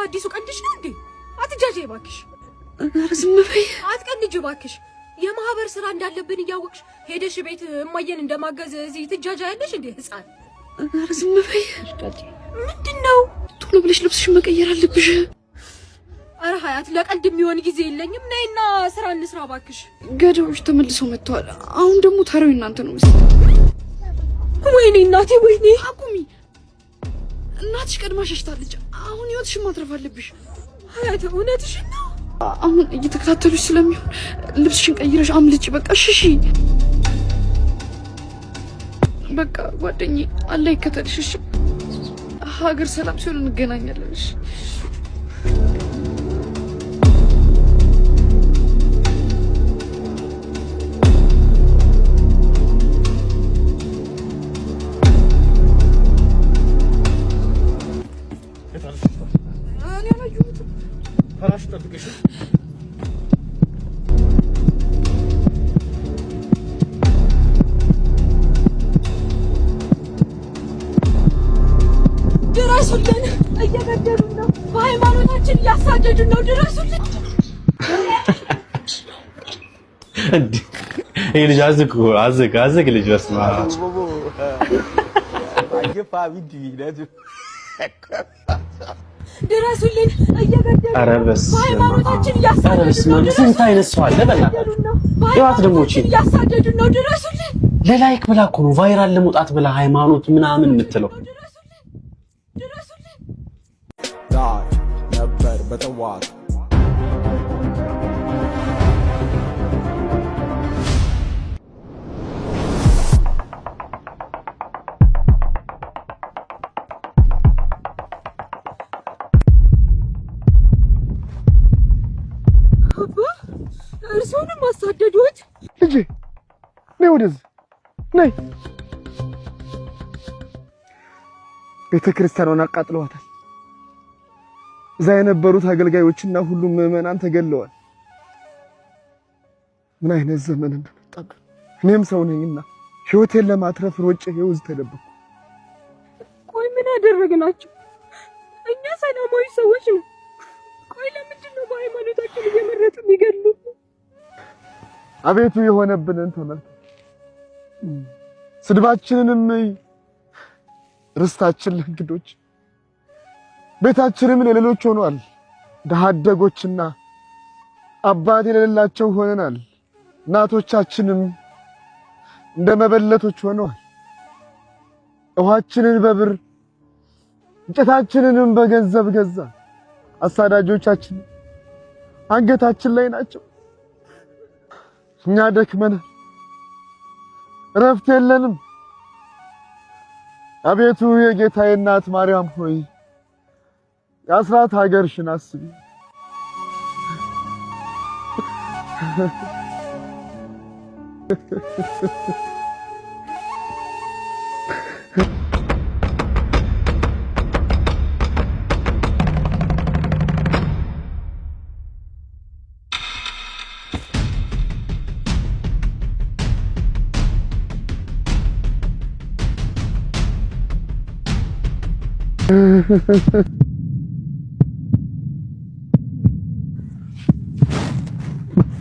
አዲሱ ቀልድሽ ነው እንዴ? አትጃጃይ እባክሽ። ኧረ ዝም በይ። አትቀልጅ እባክሽ። የማህበር ስራ እንዳለብን እያወቅሽ ሄደሽ ቤት እማየን እንደማገዝ እዚህ ትጃጃያለሽ እንዴ? ህፃን። ኧረ ዝም በይ። ምንድን ነው? ቶሎ ብለሽ ልብስሽን መቀየር አለብሽ። ኧረ ሀያት፣ ለቀልድ የሚሆን ጊዜ የለኝም። ነይና ስራ እንስራ እባክሽ። ገዳዮች ተመልሰው መጥተዋል። አሁን ደግሞ ተራው እናንተ ነው መሰለኝ። ወይኔ እናቴ፣ ወይኔ። አቁሚ። እናትሽ ቀድማ ሸሽታለች። አሁን ህይወትሽን ማትረፍ አለብሽ። ሀያት፣ እውነትሽን ነው? አሁን እየተከታተሉሽ ስለሚሆን ልብስሽን ቀይረሽ አምልጭ። በቃ ሽሺ። በቃ ጓደኛዬ፣ አላህ ይከተልሽ። እሺ፣ ሀገር ሰላም ሲሆን እንገናኛለን። እሺ። እኔ አላየሁትም። ፈራሽ ጠብቅሽ። ድረሱልን! እየገደሉን ነው። በሃይማኖታችን እያሳደዱን ነው። ድረሱልን! ይህ ልጅ አዝግ አዝግ አዝግ ልጅ፣ በስመ አብ። ድረሱልን! እየገደሉን ኧረ ነው። በስመ አብ። በሃይማኖታችን ኧረ እያሳደዱን በስመ ነው። አብ። ስንት አይነት ሰው አለ በእናታችሁ። ነው። ይዋት ደግሞ እቺ በሃይማኖታችን እያሳደዱን ነው። ድረሱልን! ለ like ብላ እኮ ነው፣ viral ለመውጣት ብላ ሃይማኖት ምናምን የምትለው። ድረሱልን! ድረሱልን! ዳይ ነበር በጠዋት። አባ፣ እርስዎንም አሳደዱት? ልጄ፣ ነይ ወደዚህ ነይ። ቤተ ክርስቲያኗን አቃጥለዋታል። እዛ የነበሩት አገልጋዮችና ሁሉም ምዕመናን ተገለዋል። ምን አይነት ዘመን እንደመጣብን። እኔም ሰው ነኝና ሕይወቴን ለማትረፍ ሮጬ ይኸው እዚህ ተደበቅኩ። ቆይ ምን አደረግናቸው? እኛ ሰላማዊ ሰዎች ነው። ቆይ ለምንድን ነው በሃይማኖታችን እየመረጡ የሚገድሉ? አቤቱ፣ የሆነብንን ተመልከት፣ ስድባችንንም እይ። ርስታችን ለእንግዶች፣ ቤታችንም ለሌሎች ሆኗል። ድሀ አደጎችና አባት የሌላቸው ሆነናል። እናቶቻችንም እንደ መበለቶች ሆነዋል። ውሃችንን በብር፣ እንጨታችንንም በገንዘብ ገዛ። አሳዳጆቻችን አንገታችን ላይ ናቸው። እኛ ደክመናል፣ እረፍት የለንም። አቤቱ፣ የጌታዬ እናት ማርያም ሆይ፣ የአስራት ሀገርሽን አስቢ።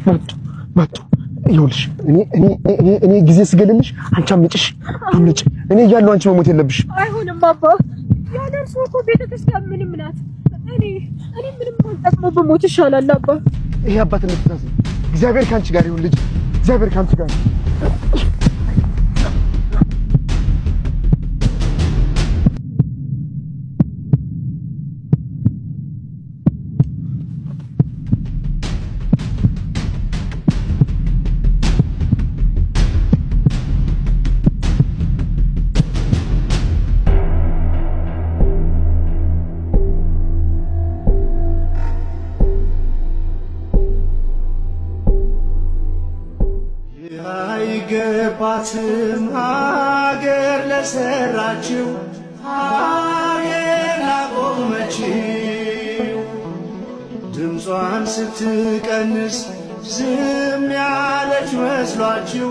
መጡ መጡ። ይኸውልሽ፣ እኔ ጊዜ ስገልልሽ አንቺ አምልጭሽ አምልጭ። እኔ እያለሁ አንቺ መሞት የለብሽ። አይሆንም አባ፣ ያለ እርስዎ እኮ ቤተክርስቲያን ምንም ናት። እኔ ምንም አልጠቅመው፣ ብሞት ይሻላል አባ። ይሄ አባትነት ትእዛዝ ነው። እግዚአብሔር ከአንቺ ጋር ይሁን ልጅ። እግዚአብሔር ከአንቺ ጋር ይሁን። አይገባትም ሀገር ለሰራችው፣ ሀገር ላቆመችው፣ ድምጿን ስትቀንስ ዝም ያለች መስሏችሁ።